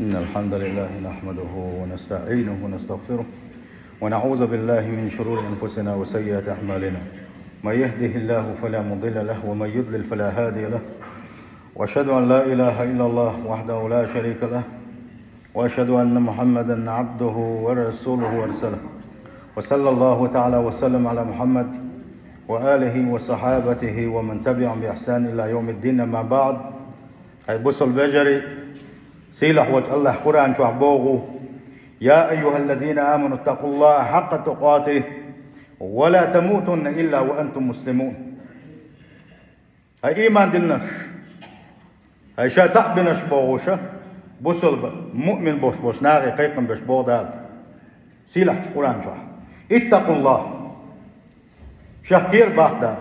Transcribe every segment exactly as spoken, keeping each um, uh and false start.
إن الحمد لله نحمده ونستعينه ونستغفره، ونعوذ بالله من شرور أنفسنا وسيئات أعمالنا. من يهده الله فلا مضل له، ومن يضلل فلا هادي له. وأشهد أن لا إله إلا الله وحده لا شريك له، وأشهد أن محمدا عبده ورسوله أرسله. وصلى الله تعالى وسلم على محمد وآله وصحابته ومن تبعهم بإحسان إلى يوم الدين، أما بعد. Хьай бусалба вежарий, сийлахь волчу АллахӀа Къуръан чохь боху: «يا أيها الذين آمنوا اتقوا الله حق تقاته ولا تموتن إلا وأنتم مسلمون». Хьай ийман диллинарш, хьай ша цхьаъ бинарш бохуша, бусалба, муъмин болуш болчу нахе кхайкхам беш боху Дала сийлахьчу Къуръан чохь: «اتقوا الله». Шех кхера боху Дала.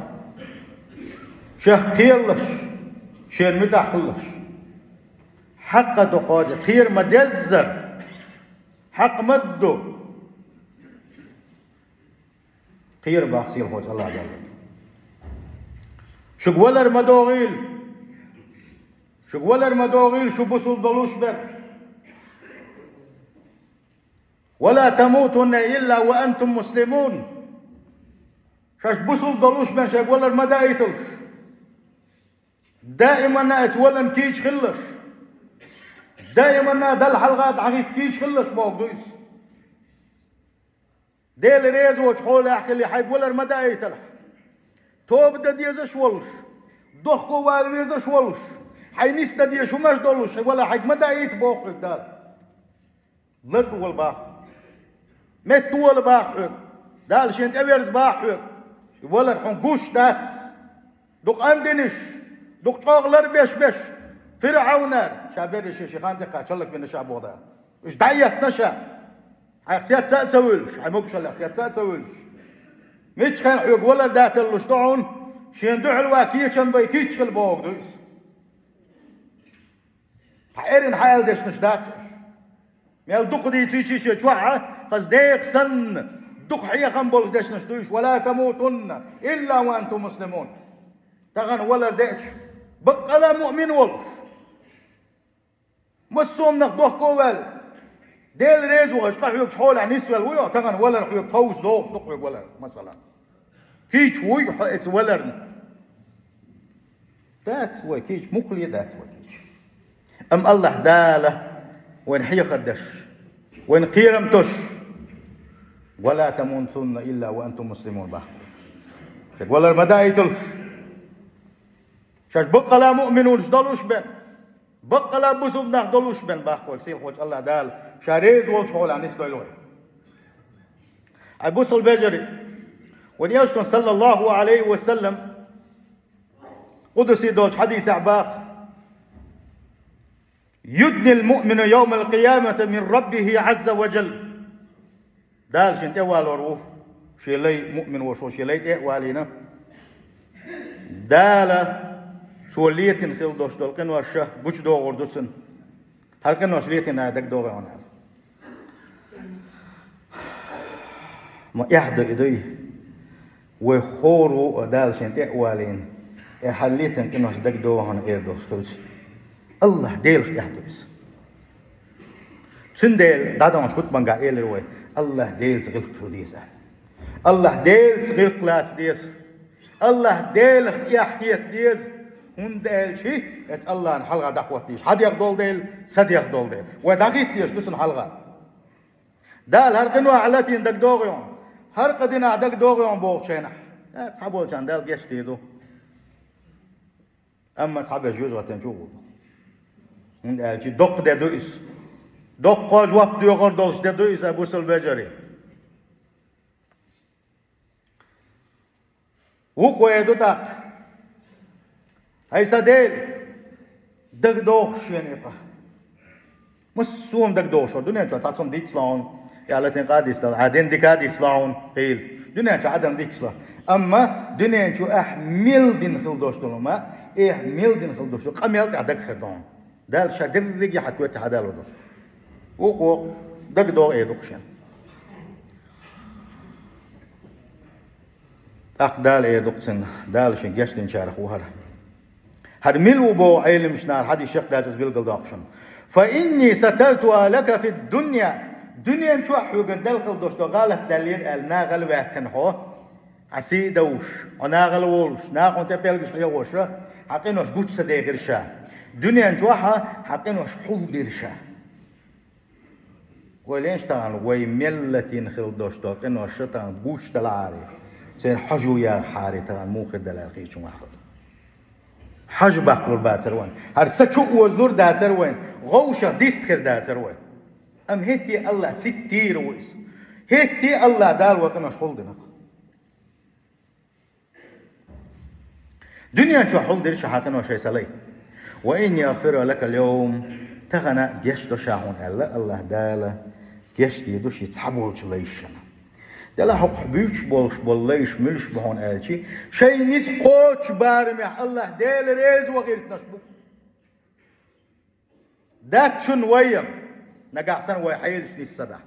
Шех кхералаш, шена муьтӀахь хилалаш. «حق تقاته», кхера ма-деззара. Хьакъ ма-ду. Кхера боху сийлахь волчу АллахӀа Дала. Шуьга валар ма догӀийла. Шуьга валар ма догӀийла, шу бусалба долуш бен. «ولا تموتن إلا وأنتم مسلمون». Шаьш бусалба долуш бен шайга валар ма даийталаш. Даиманна оцу валарна кийча хилалаш. Даиманна Далла хьалха дӀахӀитта кийча хилалаш боху ду иза. Дела реза волчу хьолехь хилий хьайга валар ма даийталахь. Тоба дан дезаш волуш, дохко вала везаш волуш, хьайн нисдан дезаш хӀумаш долуш, хьайн валар хьайга ма даийта боху хьоьга Дала. Лардовла боху. Меттавола боху хьоьга. Дала шена тӀеверза боху хьоьга. И валар хьуна гуш дац. Дукха андинаш, дукха чӀогӀа ларбеш беш, ФирӀавнара, ша берриш ши хан тӀекхача хӀаллакбина ша боху Дала. Уьш дӀаэцна ша. Хьайх цец а ца вуьйлуш, хьайн могушаллех цец а ца вуьйлуш. Миччахьа хьоьга валар даталлуш ду хьуна, шена дуьхьал ван кечам бай кийча хила боху ду иза. Хьан эрна хьан аьлла дешнаш дац уьш. Мел дукха дийцича шен чохь а, хаза деха санна, дукха хьехам болуш дешнаш ду уьш: «ولا تموتن إلا وأنتم مسلمون». Тахана валар деача, баккъала муъмин волуш, массо а нах дохко а ваьлла, Дела реза ву аша къахьоьгуш хьолехь нисвелла ву хьо, тахана валар хьоьга ховса догӀуш ду хьоьга валар, масала. Кийча вуй хьо эца валарна? Дац вай кийча, мукхале а дац вай кийча. Амма АллахӀа Дала вайна хьехар деш, вайна кхерам тосуш: «ولا تموتن إلا وأنتم مسلمون», боху. Шайга валар ма даийталаш. Шаьш баккъала муъминаш долуш бен, баккъала бусалба нах долуш бен, боху вай сийлахь волчу АллахӀа Дала, ша реза волчу хьолехь нисдойла вай. Хьай бусалба вежарий, вайн Элчано, саллаллаху Ӏалайхи ва саллам, къудси долчу хьадисехь боху: «يدنى المؤمن يوم القيامة من ربه عز وجل». Дала шена тӀе а валор ву, шен лай, муъмин волуш волу шен лай тӀе а валийна. Дала цо летина хила долуш долу къинош ша гучудогӀур ду цунна. ХӀара къинош летина дагадогӀий хьуна аьлла. Ма эхь ду и дуй. Вай хӀора ву а Дала шена тӀе а валийна, и хьан летина къинош дагадогӀий хьуна эр долуш хилча, АллахӀ Делах эхь ду иза. Цундела дӀадаханчу хутбангахь элира вай, АллахӀ Делаца гӀиллакх хила деза. АллахӀ Делаца гӀиллакх лаца деза. АллахӀ Делах эхь хета деза, хӀунда аьлча хӀинца АллахӀна хьалха дӀахӀоттийша, хьан дегӀ долу дела, сан дегӀ долу дела. Вай дӀахӀитта дезаш ду цунна хьалха. Дала хӀара къинойх латийна дагадогӀий хьуна, хӀара къа динехь дагадогӀий хьуна бохучу хенахь, цхьаболчарна Дала гечдийр ду. Амма цхьаберш юьззина чу а гӀур ду. ХӀунда аьлча доккха де ду иза. Доккха жоп доьхур долуш де ду иза, бусалба вежарий. Вукхо эр ду тӀаккха: «ХӀай сан Дела, дагадогӀуш шена и къа». Массо а дагадогӀуш хӀара дуьнен чохь цхьа цунна дицлахь хьуна, я латин къа дицлахь, а дин дика дицлахь хьуна, хила. Дуьнен чохь адам дицлахь. Амма дуьнен чу ахь мел дина хила долуш долу ма, эхь мел дина хила долуш долу къа мел тӀехь дага хир ду хьуна. Дала ша дерриге хьан коьрте хьадалур ду. Вукхо дагадогӀу эр ду-кх шена. ТӀаккха Дала эр ду-кх цунна, Дала шен гечдинчарах ву хӀара. ХӀара мила ву боху Ӏеламнаха хьадисех дацара иза билгалдоккхуш. «Фа инни сатартуха лака фид-дунья». Дуьнен чохь хьоьгара Далла хила долуш долу гӀалат даьллера аьлла, нахала ваьккхина хьо, хьан сий а довш, хьо нахала волуш, нахана тӀе пӀелгаш хьехош, хьан къинош гучу ца дехира ша. Дуьнен чохь хьан къинош хьулдира ша. Вай леш тахана вай меллатийн хила долуш долу къинош тахана гуш далахьара, церан хьожа яхьара тахана муха хир дара аьлла хиъча ма хьаху. Хьожа баккхалур бацара вайн. ХӀара са чу озалур дацара вайн. ГӀовшах дист хир дацара вайн. Амма хӀетте а Аллах ситтийра ву иза. ХӀетте а Аллах Дала вай къинош хьулдина. Дуьнен чохь хьулдира ша хьан къинош, ай сан лай. «Ва инни агӀфиру лака ал-йовм», тахана геч до ша хьуна аьлла, Аллах Дала геч дийр ду шен цхьаболчу лайшна. Делахь хӀокху буьйцуш болуш болу лайш муьлш бу хьуна аьлча, шайн ницкъ кхочучу барамехь Аллах Дела реза ван гӀиртинарш бу. Дац шуна вайна, нагахь санна вай хьелаш нис ца дахь.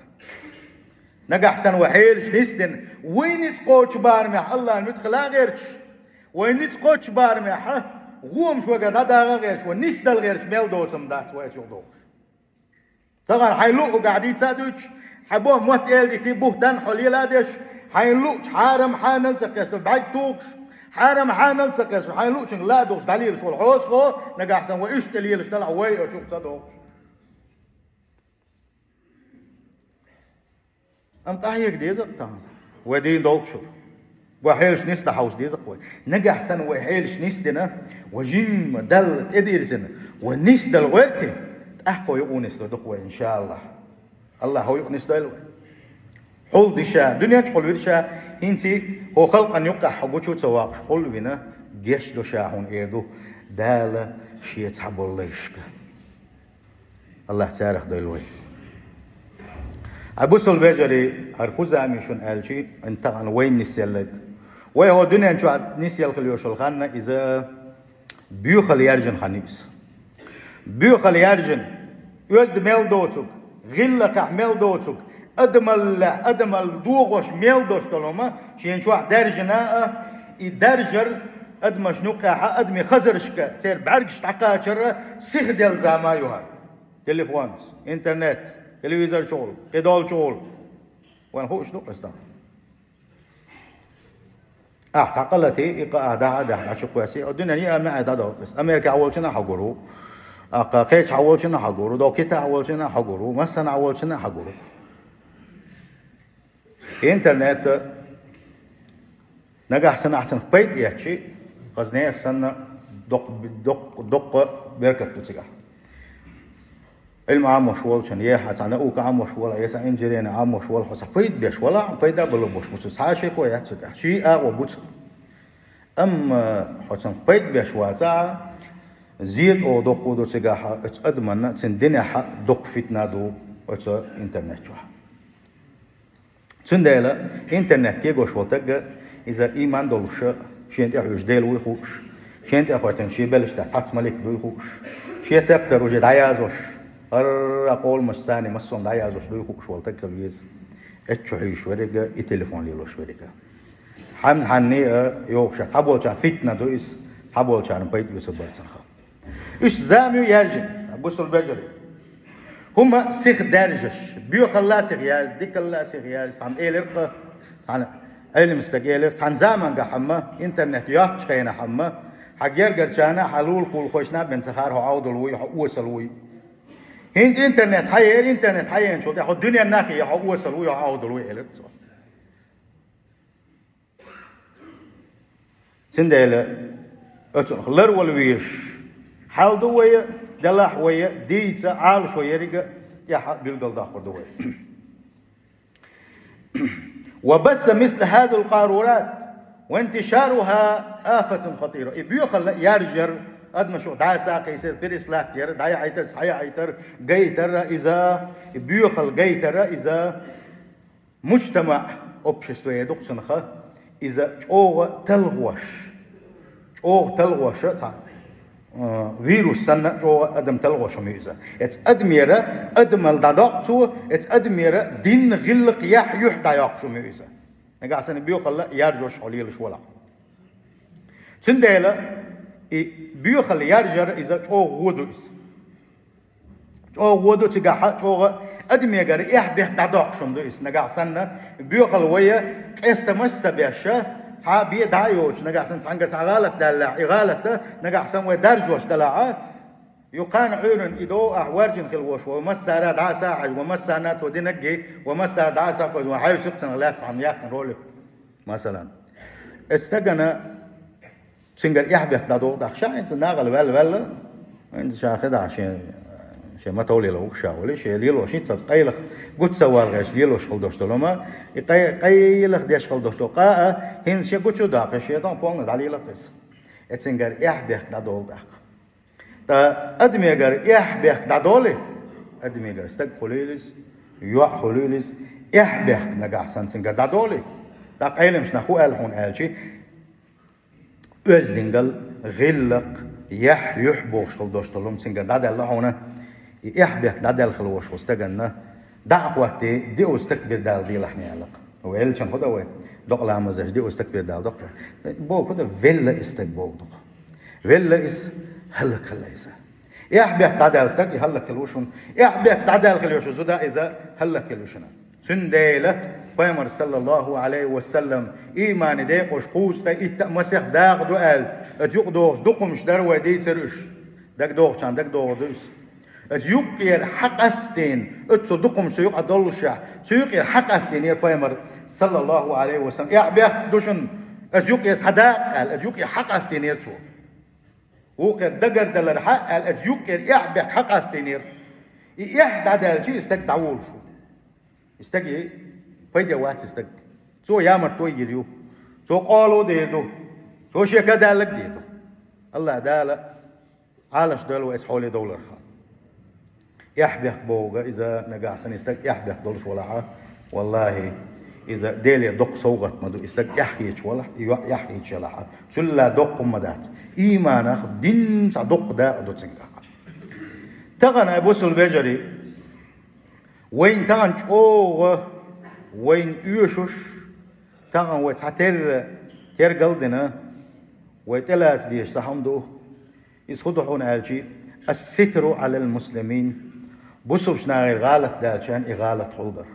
Нагахь санна вай хьелаш нисдина, вай ницкъ кхочучу барамехь Аллахьан муьтӀахь хила а гӀерташ, вай ницкъ кхочучу барамехь гӀомаш вайгара дӀадагӀа а гӀерташ, вай нисдала гӀерташ мел доцург дац вай аса юхадогӀуш. Тахана хьайн луъург ахь дийца а дуьйцуш, хьайн боху мотт эладитий, буьхтан хьо лела а деш, хьайн луъучу хьарам хьанал а ца кхеташ, бӀаьрг тухуш, хьарам хьанал а ца кхеташ, хьайн луъучуьнга ла а духуш дӀалелаш волу хьоьца, нагахь санна вай иштта лелаш далахь, вай оцу юкъа ца догӀуш. Амма къахьега деза-кх тахана вай дийна долчух. Вай хьелаш нисдан хьовса деза-кх вай. Нагахь санна вай хьелаш нисдина, вай жимма Далла тӀедирзина, вай нисдала гӀерта, тӀаккха вай юкъа нислур ду-кх вай, иншааллахь. Аллах хӀокху юкъа нисдойла вай. Хьулдира ша, дуьнен чу хьулвира ша, хӀинца хӀокху халкъана юккъехь хьо гучу а ца воккхуш хьулвина, геч до ша хьуна эр ду Дала шен цхьаболу лайшка. Аллах царах дойла вай. Ай бусалба вежарий, хӀара кхуза а ма ю шуна аьлча, хӀинца тахана вайна нисъелларг. Вай хӀокху дуьнен чохь нисъелла хила йолуш йолу хан иза боьхалла яьржина хан ю иза. Боьхалла яьржина, оьзда мел доцург, гӀиллакхехь мел доцург, адамаллехь, адамалла догӀуш мел долуш долу хӀума шен чохь даьржина а, и даржар адамашна юккъехь а, адамийн хазаршка церан бӀаьргаш дӀакхачар а сиха делла зама а ю хӀара. Телефонца, интернетца, телевизор чухула, кхидолчухула. Вайна хууш ду-кх иза тахана. Ахь цхьа къа латий, и къа ахь дахьа а дахьа, дӀа чу кхоьссий, дуьненан йиъа маьӀӀе дӀадохку иза. Америкехь волчунна а хьо гур ву, аккха кхечахь волчунна а хьо гур ву, догу Китайхь волчунна а хьо гур ву, массанхьа волчунна а хьо гур ву. Интернет нагахь санна ахь цунах пайда эцчи, хаза нехан санна доккха, доккха, доккха беркат ду цигахь. Ӏилма Ӏамош волчун, е хьан цхьа наука Ӏамош вола, е цхьа инженерный Ӏамош вола, хьо цхьа пайда беш вала, хьан пайда а балур болуш бу цу, цхьа а шеко яц цу тӀехь, чий а агӀо бу цу. Амма хьо цунах пайда беш вацахь, зе чӀогӀа доккха ду цигахь, оцу адаманна, цуьнан динехь доккха фитна ду оцу интернет чохь. Цундела интернет кегош волу таг, иза ийман долуш, шена тӀехьуьжу Дела вуй хууш, шена тӀехӀоьттина шен белшаш тӀехь цхьацца малик дуй хууш, шен тептар уже дӀаязош, хӀара къоламаш санна массо а дӀаязош дуй хууш волу таг хила веза. Эццу хьийзаш верг а, и телефон лелош верг а. Хьанна-хьанне а йогӀуш, цхьаболчарна фитна ду иза, цхьаболчарна пайда оьцур бара цунах. Уьш зама ю яьржина, бусалба вежарий. ХӀума сиха даьржаш, боьхалла а сиха яьржа, дикалла а сиха яьржа, цхьана элира-кх, цхьана Ӏелам стага элира, цхьана заманахь хьан ма, интернет йоцучу хенахь хьан ма, хьан гергарчарна а, хьан лулахошна а бен ца хаьара хьо Ӏовдал вуй, хьо осал вуй. ХӀинца интернет хьаеара, интернет хьаеанчул тӀаьхьа хьо дуьненна а хьийза, хьо осал вуй, хьо Ӏовдал вуй, элира цо. Цундела оцунах ларвала везаш хьал ду вай, делахь вай дийца Ӏалашо ерриг а тӀаьхьа билгалдоккхур ду вай. «Ва басса мисла хӀазал къарурат ва интишаруха афатун хатира». И боьхалла а яьржар, адамаш юкъа дӀаса а кхийсар, переслать яр, дӀаяхьийтар, схьаяхьийтар, гайтар а иза, и боьхалла гайтар а иза, мужтамаъ, общество эр ду-кх цунах, иза чӀогӀа талхош, чӀогӀа талхош а цхьа, э, вирус санна чӀогӀа адам талхош хӀума ю иза. Эцу адамера адамалла дӀадоккху цо, эцу адамера дин, гӀиллакх, яхь, юьхь дӀайоккхуш хӀума ю иза. Нагахь санна боьхалла а яьржош хьо лелаш валахь. Цундела И боьхал яржар иза чӀогӀа гӀо ду иза. ЧӀогӀа гӀо ду цигахь, чӀогӀа адамегара эхь-бехк дӀадоккхуш хӀума ду иза. Нагахь санна боьхал вай къестамаш а ца беш, цхьа бен дӀа а йоцуш, нагахь санна цхьаьнгара цхьа гӀалат даьллехь, и гӀалат нагахь санна вай даржош делахь, юкъана Ӏуьйранна и дов ахь варжина хила волуш, вай массара а дӀа а схьахьажа, вай массарна а цо динарг а, вай массара а дӀа а схьакхойкху, вай хьаьвсира цунах лаьцна цхьана яьккхина ролик, масалан. Эцу стагана цуьнгара эхь-бехк дӀадолу тӀаккха ша, хӀинца нахала ваьлла-ваьлла, хӀинца ша хи дахь шен, шен ма товлийла ву ша вали, шен лелош хӀинца къайлаха гуц ца валгӀеш лелош хила долуш долу, амма и къай-, къайлаха деш хила долуш долу къа а, хӀинца шен гучу а даккхий, шен тӀом полна дӀалелакх иза. Эцуьнгара эхь-бехк дӀадолу тӀаккха. Ткъа адамегара эхь-бехк дӀадолий, адамегара стаг хуьлийла иза, йоӀ хуьлийла иза, эхь-бехк нагахь санна цуьнгара дӀадолий, ткъа Ӏеламаш нах хӀун аьлла хьуна аьлчи, оьздангалла, гӀиллакх, яхь, юьхь бохуш хила долуш долу хӀума цуьнгара дӀадаьлла хьуна, и эхь-бехк дӀадаьлла хила волуш волу стаганна дӀа а хӀоттий, диъазза такбир дала делахь аьлла-кх. Вай элчан хӀун дан вай, докъа ламаз деш диъазза такбир дала доккха. Боху хӀун дан, велла и стаг боху дукха. Велла иза, хӀаллакьхилла иза. Эхь-бехк дӀадаьлла стаг, и хӀаллакьхилла ву шуна. Эхь-бехк дӀадаьлла хила йолуш ву зуда, иза хӀаллакьхилла ву шуна. Цундела Пайхамар, саллаллаху Ӏалайхи ва саллам, иймане декъош кхузткъе итт а масех дакъа ду аьлла, оцу юкъадогӀуш дукхамаш дара вай дийцар уьш. ДагадогӀучарна дагадогӀур ду иза. Оцу юккъера хьакъастийна, оцу дукхамаш цу юкъа доллушехь, цу юккъера хьакъастийнера Пайхамар, саллаллаху Ӏалайхи ва саллам, эхь-бехк ду шуна, оцу юккъера цхьа дакъа аьлла, оцу юккъера хьакъастийнера цо. Вукхера дагардалархьа аьлла, оцу юккъера эхь-бехк хьакъастийнера. И эхь дӀадаьлча, и стаг дӀаволуш ву. И стаге пайде вац и стаг. Цо ямартло а йийр ю. Цо къоло а дийр ду. Цо шен кадаьлларг а дийр ду. АллахӀ Дала Ӏалаш дойла вай оцу хьоле довларх. Эхь-бехк бохург иза нагахь санна и стаг эхь-бехк долуш валахь, валлахӀи, иза Делера доккха совгӀат ма ду, и стаг эхь хеташ валахь, и йоӀ эхь хеташ ялахь. Цул а доккха хӀума дац. Ийманах дин цхьа доккха дакъа ду цуьнгахь. Тахана, ай бусалба вежарий, вайна тахана чӀогӀа, вайна оьшуш, тахана вай цхьатерра тергал а дина, вай тӀелаца дезаш цхьа хӀума ду. Иза хӀун ду хьуна аьлчи, ас-ситру Ӏалал муслимин, бусалба нахера гӀалат даьлча и гӀалат хьулдар.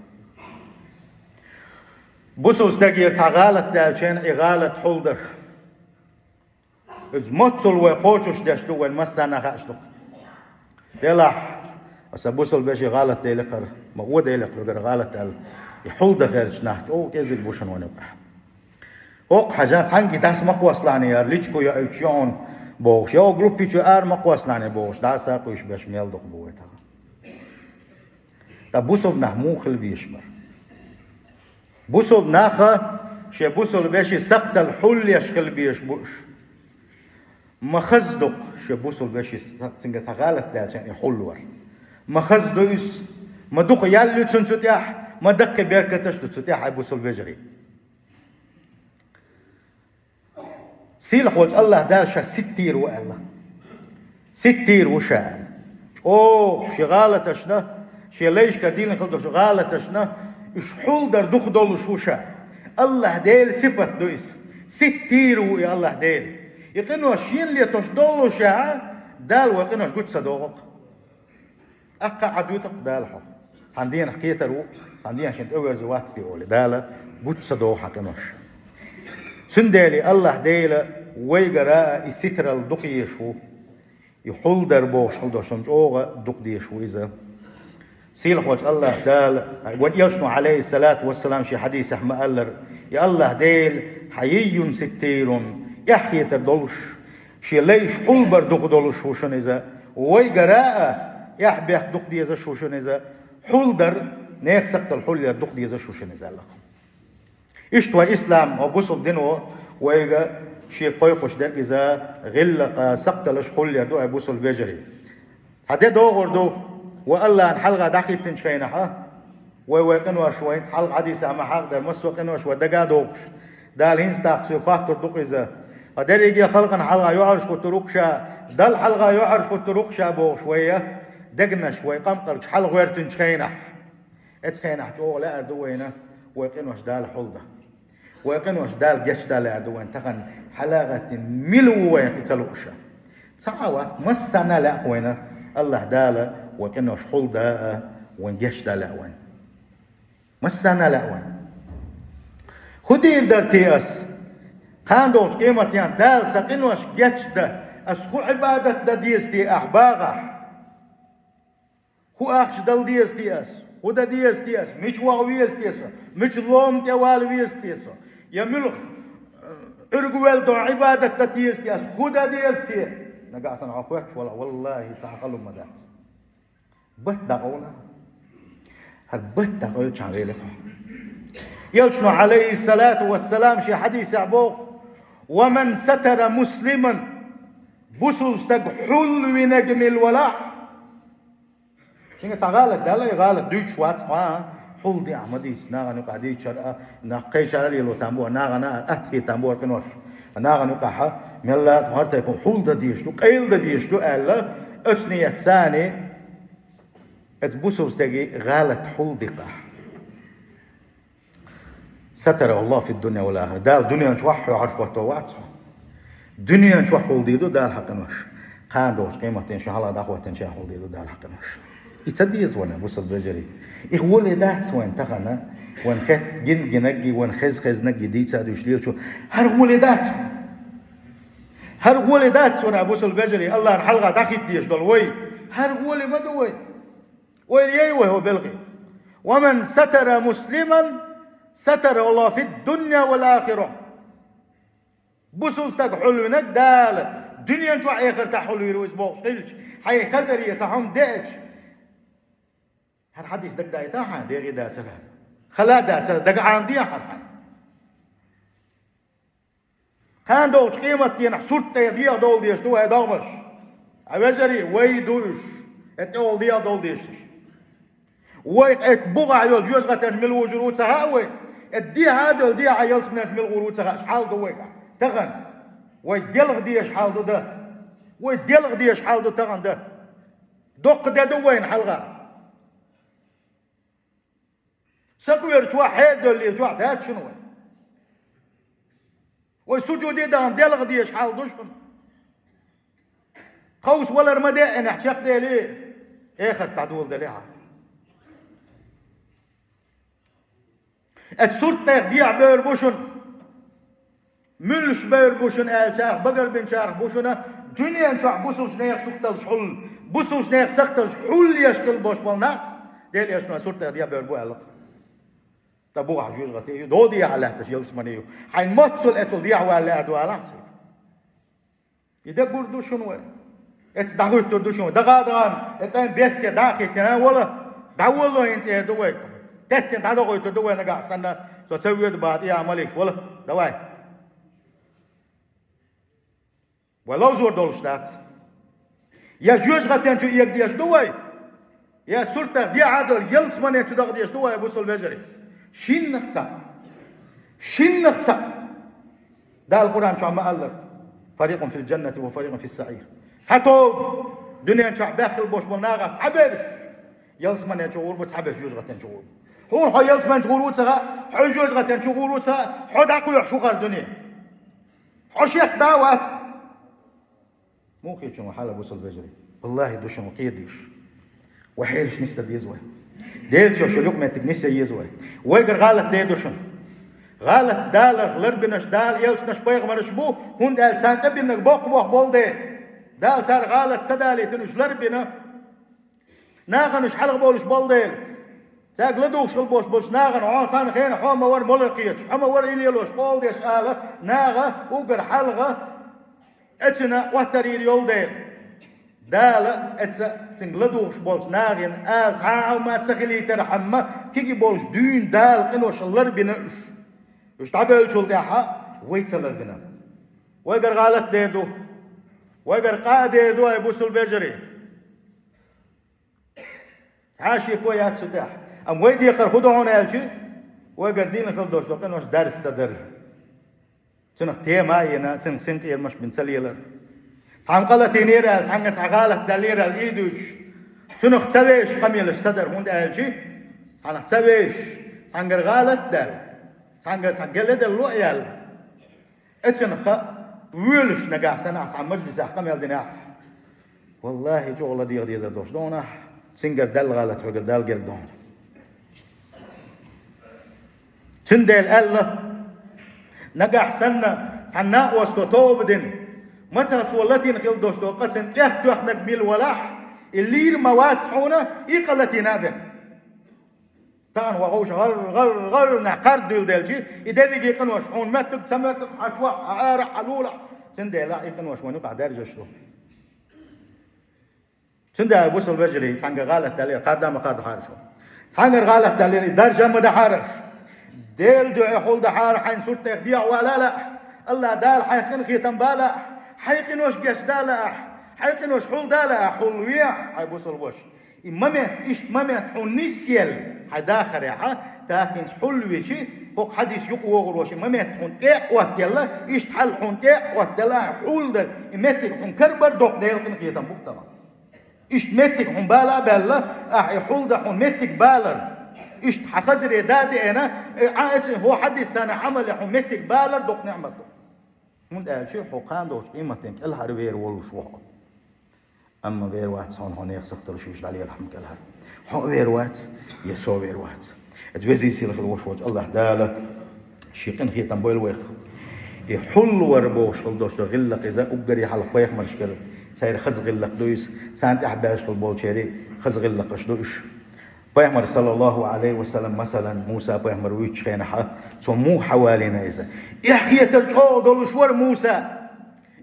Бусалба стагера цхьа гӀалат даьлча и гӀалат хьулдар. Иза моццул вай кхочуш деш ду, вайн массарна а хууш ду. Делахь, аса бусалба вешин гӀалат делахь хӀара, ма вон делахь хӀара гӀалат аьлла, и хьулдан гӀерташ нах чӀогӀа кӀезиг бу шуна вайн юкъахь. ХӀокху хьажа цхьаьнгге дӀаса ма кхоссалахьа яра, личку яуьйтуш ю хьуна бохуш, я группи чу ара ма кхоссалахьа бохуш, дӀаса а кхуьйсуш беш мел дукха бу вай тахана. Ткъа бусалба нах муха хила безаш бара? Бусалба наха шен бусалба вешин сакхтал хьулъеш хила безаш бу уьш. Ма хаза ду-кх шен бусалба вешин сакх-, цуьнгара цхьа гӀалат даьлча и хьулвар. Ма хаза ду иза, ма дукха ял ю цунна цу тӀехь, ма даккхий беркаташ ду цу тӀехь, ай бусалба вежарий. Сийлахьволчу АллахӀ Дала Ша ситтийр ву аьлла. Ситтийр ву Ша аьлла. ЧӀогӀа шен гӀалаташна, шен лайшкара дина хила долчу гӀалаташна, уьш хьулдар дукха долуш ву Ша. АллахӀ Делан сипат ду иза. Ситтийр ву и АллахӀ Дела. И къинош шена летош доллушехь, Дала вай къинош гучу ца догӀу-кх. ТӀаккха Ӏа дуьту-кх Дала хьо. Хьан дийнахь кхетар ву, хьан дийнахь шен тӀеверза вац те олий, Дала гучу ца догӀу хьан къинош. Цундела АллахӀ Дела вайгара а и ситрал дукха езаш ву, и хьулдар бохуш хила долуш хӀума чӀогӀа дукха дезаш ву иза. Сийлахьволчу АллахӀ Дала, вайн элчано, Ӏалайхиссалату вассалам, шен хьадисехь ма-аллара, и АллахӀ Дела хьайиййун ситтийрун, эхь хетар долуш, шен лайш хьулбар дукха долуш ву шуна иза, вайгара а эхь-бехк дукха дезаш ву шуна иза, хьулдар, нехан сакхтал хьулъяр дукха дезаш ву шуна иза аьлла-кх. Иштта вай ислам, вай бусалба дино вайга шен кхойкхуш дерг иза, гӀиллакх, сакхталаш хьулъяр ду, ай бусалба вежарий. Цхьа де догӀур ду, вай АллахӀна хьалха дӀахӀиттинчу хенахь, вай, вай къинош вай, хьалха хьадисехь ма-хьахадара, массо а къинош вай дага а дохуш, Дала хӀинца тӀаккха соьга хоттур ду-кх иза. Ткъа дерриге а халкъана хьалха юьхьӀаьржа хӀуттур ву-кх Ша, Далла хьалха юьхьӀаьржа хӀуттур ву-кх Ша бохуш вай, дегнаш вай къамкъарчу хьалха гӀоьртинчу хенахь. Эцу хенахь чӀогӀа лаьар ду вайна вай къинош Дала хьулдан. Вай къинош Дала гечдан лаьар ду вайна тахана, хьалагӀаттина мила ву вайна и ца лууш. Ца а вац, массарна а лаьа вайна, АллахӀ Дала вай къинош хьулда а, вайна гечдан лаьа вайна. Массарна а лаьа вайна. ХӀун дийр дара те ас? Кхана долчу къематдийнахь Дала сан къинош гечдан, ас хӀун Ӏибадат дан деза те ахь багӀахь? ХӀун ахча дала деза те ас? ХӀун дан деза те ас? Мича ваха веза те со? Мича лома тӀе вала веза те со? Я муьлха, э, Ӏуьрг ваьлла дон Ӏибадат дан деза те ас? ХӀун дан деза те? Нагахь санна хьо хоьттуш валахь, валлахӀи, цхьа хала хӀума ма дац. Бат дӀакъовла. ХӀара бат дӀакъевлчахьана велира хьо. Элчано, Ӏалайхиссалату вассалам, шен хьадисехь боху: «Ва ман сатара муслиман», бусулба стаг хьулвинарг мила валахь, Шуьга цхьа гӀалат даьлла, и гӀалат дуьйцуш вац хьо, а? Хьулдехь ма дийца, нахана юкъахь дийцчара а, нах кхечара а лело там бу, нахана а атта хета там бу къинош. Нахана юкъахь а, мелла а хӀара тайпа хьулдан дезаш ду, къайладан дезаш ду аьлла, оцу ниятца царна, оцу бусулба стеган гӀалат хьулдикъахь. Сатара Аллаху фид-дунья вал-ахира. Дала дуьнен чохь хьо хьарча хӀотто вац хьо. Дуьнен чохь хьулдийр ду Дала хьан къинош. Кхана долчу къематдийнахь шен хьалха дӀахӀоттийначохь хьулдийр ду Дала хьан къинош. И ца деза вайна, бусалба вежарий. И гӀоле дац вайна тахана, вайна хетта гин-гинарг а, вайна хезна-хезнарг а дийца дуьйцуш лелачо. ХӀара гӀоле дац вайна. ХӀара гӀоле дац вайна, бусалба вежарий, АллахӀна хьалха дӀахӀитта дезаш долу вай. ХӀара гӀоле ма ду вай. Ойла йой вай хӀокху белхи? «Ва ман сатара муслиман, сатара Аллаху фид-дунья вал-ахира». Бусалба стаг хьулвинарг Дала дуьнен чохь а, эхартахь а хьулвийр ву иза бохуш хилча, хьайн хазаре цхьа хӀума деача, хӀара хьадис дагадайтахьа хьан, дегӀе дацара, хала дацара, дага Ӏамадехьа хьан. Кхана долчу къематдийнахь сурт тӀе дегӀ довла дезаш ду вай догӀмаш. Хьан вежарий, вай ду уьш, хӀетта тӀехула дегӀ довла дезаш. Вай хӀетта бухахь йолу жоьжахатин чу мила вужур ву ца хаьа вай. ХӀетта дехьа а долу дехьа ялсаманин чу мила гӀур ву ца хаьа, хьал ду вайгахь. Тахана. Вай делха дезаш хьал ду дан. Вай делха дезаш хьал ду тахана дан. Доккха де ду вайна хьалха. Сакъоьручохь, хьерадевллачохь дац шуна вай. Вай сужуде а дахана делха дезаш хьал ду шуна. Кховса валар ма де а, нехь чекхдели, эхарт дӀадоладели хьан. Оцу сурт тӀех дехьа бевр бу шуна. Муьлш бевр бу шуна аьлла, царах багарбинчарах бу шуна, дуьнен чохь бусалба нехан сакхталш хьул, бусалба нехан сакхталш хьулъеш хила болуш болу нах, Делан Элчано сурт тӀех дехьа бевр бу аьлла. Ткъа бухахь жоьжахати ю, догӀа дехьа лаьтташ ялсамани ю. Хьайн моццул эцул дехьа вала лаьар ду алахь цига. И де гур ду шуна вай. Эцу дӀахӀуьттур ду шуна вай. ДагӀа а дахана, и тӀайн бертте дӀа а хӀиттина, вала, дӀаволало хӀинца эр ду вай. Теттина дӀадохуьйтур ду вай нагахь санна, со ца воьду бахьа тӀе а маликаш, вала, давай. Вай ловзор долуш дац. Я жоьжахатин чу эга дезаш ду вай, я сурт тӀех дехьа долу ялсаманин чу даха дезаш ду вай, бусалба вежарий. Шиннах цхьаъ. Шиннах цхьаъ. Дала Къуръан чохь ма-аллара: «Фарикъун фил-джаннати ва фарикъун фис-саӀир». Цхьа тоба, дуьнен чохь баьхкина болуш болу нахах цхьаберш ялсаманин чу гӀур бу, цхьаберш жоьжахатин чу гӀур бу. Хьуна хьо ялсаманин чу гӀур ву ца хаьа, хьо жоьжахатин чу гӀур ву ца хаьа, хьо дӀакхоьхьуш ву хӀара дуьне. Хьо шек да а вац. Муха хета шуна вай хьал, бусалба вежарий? Валлахи, ду шуна вай кхера дезаш. Вай хьераш нисдан деза вай. Делан чохь шуьга юкъаметтиг нисъян еза вай. Вайгара гӀалат дер ду шуна. ГӀалат Далах ларбинарш Дала элчанаш, пайхамарш бу, хӀунда аьлча царна тӀе бинарг боккха-боккха болу дела. Дала цара гӀалат ца далийтина, уьш ларбина. Нахана уьш хьалха болуш болу дела. Цаьрга ладугӀуш хила болуш болчу нахана хьо цхьана хенахь хьо ма вара молла кхеташ, хьо ма вара и лелош, къола деш ала, наха уггар хьалха эцна Ӏоттар йийр йолу дела. Дала эцна цуьнга ладугӀуш болчу нахана ала цхьа а хӀума ца хилийтархьама, кегий болуш дуьйна Дала къинош ларбина уьш. Уьш дӀабевллачул тӀаьхьа вай ца ларбина. Вайгара гӀалат дер ду. Вайгара къа а дер ду, ай бусалба вежарий. Цхьа а шеко яц цу тӀехь. Амма вай декхар хӀун ду хьуна аьлча, вайгара дина хила долуш долу къинош дарс ца дар. Цунах тема а йина, цуьнан синкъерамаш бина ца лелар. Цхьамма къа латийнера аьлла, цхьаьнгара цхьа гӀалат даьллера аьлла, и дуьйцуш. Цунах ца вешаш къамелаш ца дар, хӀунда аьлча, цхьанах ца вешаш, цхьаьнгара гӀалат а даьлла, цхьаьнгара цхьа гел а делла, ло а яьлла. Эцна хаа, воьлуш нагахь санна ахь цхьана мажлисехь къамел динехь, Валлахьи, чӀогӀа ладийгӀа дезар долуш ду хьуна ахь, цуьнгара Далла гӀалат хьоьгура Далла герга ду хьуна. Цундела аьлла, нагахь санна цхьана накъосто тоба дина, мацах цо латийна хила долуш долу къа цуьнан тӀех тоьхнарг мила валахь, и лийр ма вац хьуна, и къа латийна а бен. Тахана вахуш гӀар-гӀар-гӀар нах кхардуьйла делчи, и дерриге къинош хьуна моьттург, ца моьттург, хьан чохь, хьан ара, хьан лулахь, цундела и къинош вайна юкъахь даьржаш ду. Цундела, бусалба вежарий, цхьаьнгара гӀалат даьллера, кхарда а ма кхардахьара шу. Цхьаьнгара гӀалат даьллера, и даржа а ма дахьара аша. Делан дуьхьа хьулдахьара, хьайн сурт тӀех дехьа вала а лаахь, АллахӀ Дала хьайх къинхетам бала а лаахь, хьайн къинош гечдала а лаахь, хьайн къинош хьулдала а лаахь, хьулвехьа, хьайн бусалба ваша. И момент, иштта момент хьуна нисъелла, хьайн дахарехьа, тӀаккха хӀинца хьулвичи, хӀокху хьадис юкъа вогӀур ву, и момент хьуна тӀе а оттаелла, иштта хьал хьуна тӀе а оттаелла, хьуна хьулдар, и меттиг хьуна карабар доккха Делан къинхетам бу-кх тахана. Иштта меттиг хьуна бала а баьлла, ахь и хьулдан хьуна меттиг балар. Иштта хьан хазаре да а деана, и Ӏа эцу хӀокху хьадисана Ӏамале хьуна меттиг балар доккха неӀмат ду. ХӀунда аьлча хьо кхана долчу къематдийнан кӀелхьара вер волуш ву хьо. Амма вер вац хьуна, хьо нехан сакхталуш вуьйш дӀалера хьуна кӀелхьара. Хьо а вер вац, я со а вер вац. Иза везий сийлахь волуш волчу АллахӀ Дала шен къинхетам бойла вайх. И хьулвар бохуш хила долуш ду гӀиллакх иза, уггаре хьалха пайхамаршкара, церан хаза гӀиллакх ду иза, царна тӀаьхьа баьржа хила болчеран хаза гӀиллакхаш ду уьш. Пайхамар, саллаллаху Ӏалайхи ва саллам, масалан, Муса пайхамар вуьйцучу хенахьа, цо муха хьавалийна иза? Эхь хетар чӀогӀа долуш вара Муса.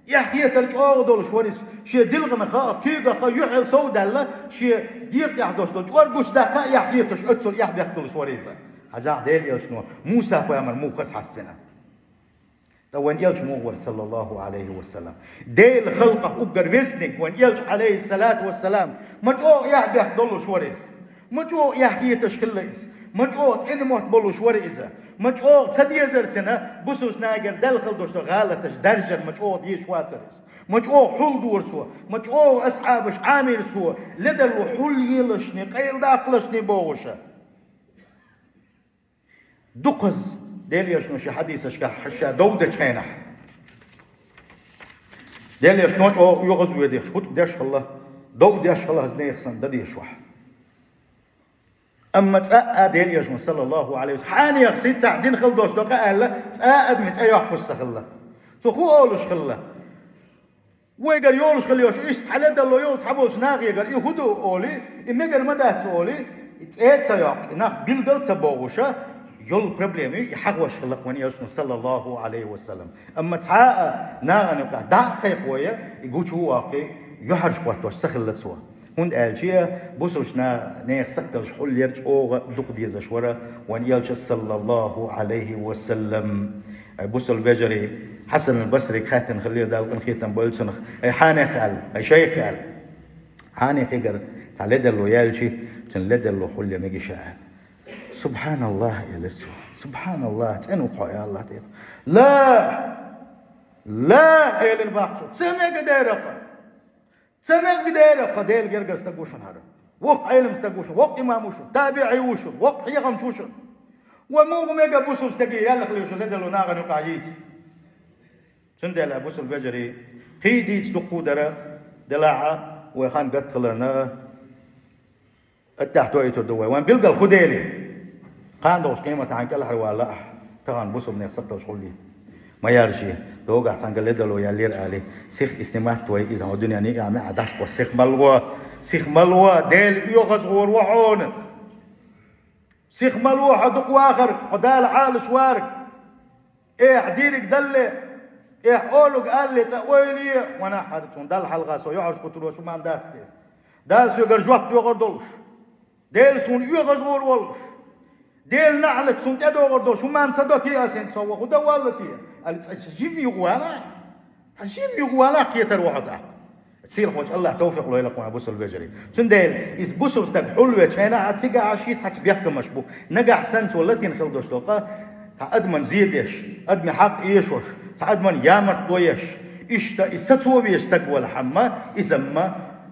Эхь хетар чӀогӀа долуш вара иза. Шен дилханах а, куьйгах а юьхьал сов а даьлла, шен дегӀа тӀехь долуш долу чкъор гучудаккха а эхь хеташ, оццул эхь бехк долуш вара иза. Хьажахь, Делан элчано Муса пайхамар муха хаза хьаставина. Ткъа вайн элча муха вара, саллаллаху Ӏалайхи ва саллам? Делан халкъах уггар везниг вайн элча, Ӏалайхиссалату вассалам, ма чӀогӀа эхь бехк долуш вара иза. Ма чӀогӀа эхь хеташ хилла иза. Ма чӀогӀа цӀена мотт болуш вара иза. Ма чӀогӀа ца дезара цуьнан бусалба нахера делла хила долуш долу гӀалаташ даржар ма чӀогӀа дезаш вацара иза. Ма чӀогӀа хьулдора цо. Ма чӀогӀа асхьабаш Ӏамийра цо. Ледарло хьулъелашний, къайладаккхалашний бохуша. Дукхаза Делан элчано шен хьадисашкахь ша дов дечу хенахь, Делан элчано чӀогӀа оьгӀазвоьдуш, хӀутту деш хилла, дов деш хилла хаза нехан санна дан дезаш вахь. Амма цкъа а Делан элчано, саллаллаху Ӏалайхи ва саллам, хьенех сиццахь дина хила долуш долу къа аьлла, цкъа а адамийн цӀе йоккхуш ца хилла. Цо хӀун олуш хилла? Вайгара йолуш хила йолуш, иштта цхьа ледарло йолу цхьаболчу нахегара и хӀун ду олий, и мегар ма дац олий, и цӀе а ца йоккхуш, и нах билгал а ца бохуша, йолу проблема ю и хьахош хилла-кх вайн элчано, саллаллаху Ӏалайхи ва саллам. Амма цхьа а нахана юкъахь дӀа а кхайкхой, и гучу а воккхий, юьхьӀаьржа хӀоттош ца хилла цо. ХӀунда аьлча бусалба нехан сакхталуш хьулъяр чӀогӀа дукха дезаш вара вайн элча, саллаллаху Ӏалайхи ва саллам. Ай, бусалба вежарий, Хьасан аль-Басрис хаьттина хилира, Дала къинхетам бойла цунах: «Ай, хьенех», – аьлла, «ай, шайх», – аьлла. Хьенехигара цхьа ледарло яьлча, цуьнан ледарло хьулъян мегий ша, аьлла. «СубхьаналлахӀ», – элира цо. «СубхьаналлахӀ, цӀена ву-кх хьо, я АллахӀ Дела». «Ла! Ла!» – элира бах цо. «Ца мега дера-кх! Ца мега дера-кх, Делан гергара стаг ву шуна хӀара. Воккха Ӏелам стаг ву шуна, воккха имам ву шуна, табиӀий ву шуна, воккха хьехамча ву шуна. Вай муха мега бусалба стаге яьлла хила йолуш йолу ледарло нахана юкъахь йийца?» Цундела, бусалба вежарий, кхин дийца дуккха а дара, делахь а, вай хан гатта хиларна, аттехь тоуьйтур ду вай. Вайн билгал хӀун дели? Кхана долуш къематехь кӀелхьарвала ахь, тахана бусалба нехан сакхталуш хьулъян. Ма яржий, догахь цхьаьнгара ледарло яьллера олий, сиха и снимать вай, иза хьо дуьненна а, меӀа дӀашхо, сиха ма ло, сиха ма ло, Дела оьгӀазвахар ву хьуна. Сиха ма ло хьо дукха вахарг, хьо Дала Ӏалаш варг. Эхь дийриг далле, эхь олуг алле цкъа ойла е, ванахь хӀара цунна Далла хьалха со юьхьӀаьржа кхуьттур волуш хӀума дац те. Дала соьгара жоп доьхур долуш. Дела суна оьгӀазвахар волуш. Дела наӀалат суна тӀедогӀур долуш хӀума ца до те ас хӀинца, со ваха хӀун дан валла те? Али цкъа жим юха вала. Цхьа жим юха вала кхетар ву хьо тӀаккха. Сийлахьчу АллахӀа тавфикъ лойла-кх вайн, бусалба вежарий. Цундела иза бусалба стаг хьулвечу хенахь а цигахь а ши цхьацца бехкамаш бу. Нагахь санна цо латийна хила долуш долу къа, цхьа адаман зе деш, адаман хьакъ эшош, цхьа адаман ямартло еш, иштта и сацо веза стаг валахь-м, иза-м,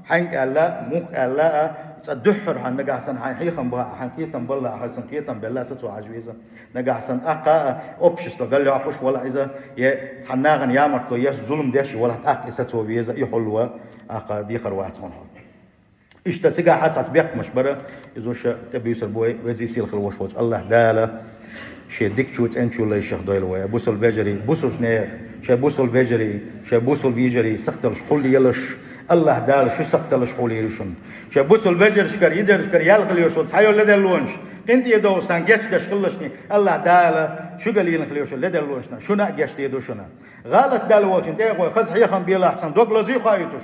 хьаьнга аьлла, муха аьлла а, цкъа дуьххьара хьан нагахь санна хьайн хьехам бан, хьайн кхетам балла, хьайсан кхетам белла сацо хьажа веза. Нагахь санна тӀаккха а общество галъяккхуш валахь иза, е цхьана нахана ямартло еш, зулам деш валахь, тӀаккха и сацо веза, и хьулва, Ахка декхар вац хьуна хьо. Иштта цигахь цхьацца бехкамаш бара, иза уьш тӀебуьйсур бу вай, везий сийлахь волуш волчу АллахӀ Дала шен дикачу цӀеначу лайшах дойла вай. Бусул бежарий, бусулш нехан, шайн бусул бежарий, шайн бусул вежарий сакхталаш хуьлда елаш, АллахӀ Дала шун сакхталаш хуьлийла шуна. Шайн бусул бежаршкара, йижаршкара ял хила йолуш волу цхьа йолу ледарлонаш, къинтӀера довла сан гечдеш хилалаш, АллахӀ Дала шуьга лелийна хила йолуш йолу ледарлонашна, шуна а гечдийр ду шуна. ГӀалат даьлла волчун тӀе а гӀой, хаза хьехам белахь, цхьана дог лазий хоуьйтуш.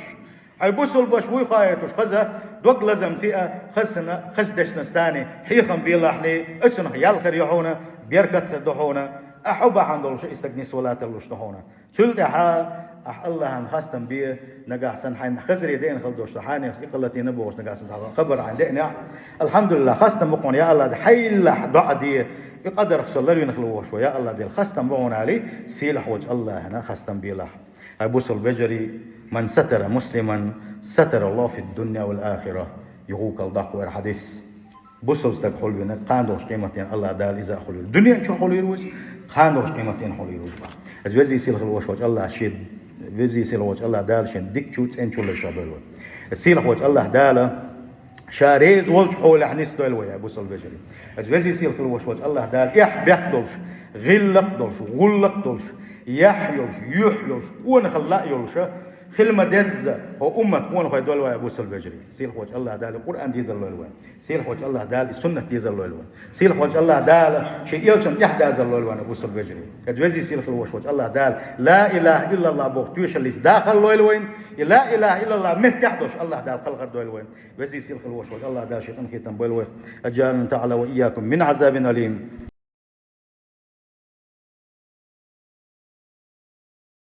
Хьайн бусулбаш вуй хоуьйтуш, хаза дог лазамций а, хаза санна, хаза дешнаш санна, хьехам белахьний, оцунах ял хир ю хьуна, беркат хир ду хьуна, а хьо бахьана долуш и стаг нисвалаталлуш ду хьуна. Цул тӀаьхьа ахь АллахӀан хастам бе, нагахь санна хьайна хазаре деана хила долуш ду, хьанехс и кхалатийна бохуш, нагахь санна цхьа хабар хьайна деанехь, алхьамдулиллахӀ, хастам бу хьуна, я АллахӀ, хьайлахь доӀа де, и къадарх со ларвина хила вохуш ву, я АллахӀ, Дела, хастам бу хьуна алий, сийлахь волчу АллахӀана хастам белахь. Хьайн бусул бежарий, ман сатара муслиман, сатара Аллаху фид дунья вал ахира. Юхукал даккха вара хьадис. Бусул стаг хуьлийна, кхана долуш къематдийнахь АллахӀ Дала иза а хуьлийла. Дуьнен чохь хуьлийла ву иза, кхана долуш къематдийнахь хуьлийла ву иза. Иза везий сийлахь волуш волчу АллахӀ шен, везий сийлахь волчу АллахӀ Дала шен дикачу цӀеначу лайшах дойла вай. Сийлахь волчу АллахӀ Дала ша реза волчу хьолехь нисдойла вай, бусул бежарий. Иза везий сийлахь волуш волчу АллахӀ Дала эхь бехк долуш, гӀиллакх долуш, гӀуллакх долуш, яхь йолуш, юьхь йолуш, къонахалла а йолуш, хила ма-дезза, хӀо уммат къонахой дойла вай, бусул бежарий. Сийлахь волчу АллахӀ Дала Къуръан дезар лойла вай. Сийлахь волчу АллахӀ Дала и суннат дезар лойла вай. Сийлахь волчу АллахӀ Дала шен элчан тӀехь дазар лойла вай, бусул бежарий. Иза везий сийлахь волуш волчу АллахӀ Дала ла илахӀа иллаллахӀ боху тоьшаллица дахар лойла вайн. И ла илахӀа иллаллахӀ меттехь долуш АллахӀ Дала кхалхар дойла вайн. Везий сийлахь волуш волчу АллахӀ Дала шен къинхетам бойла вайх. Аджарана тагӀала ва ийякум мин Ӏазабин алим.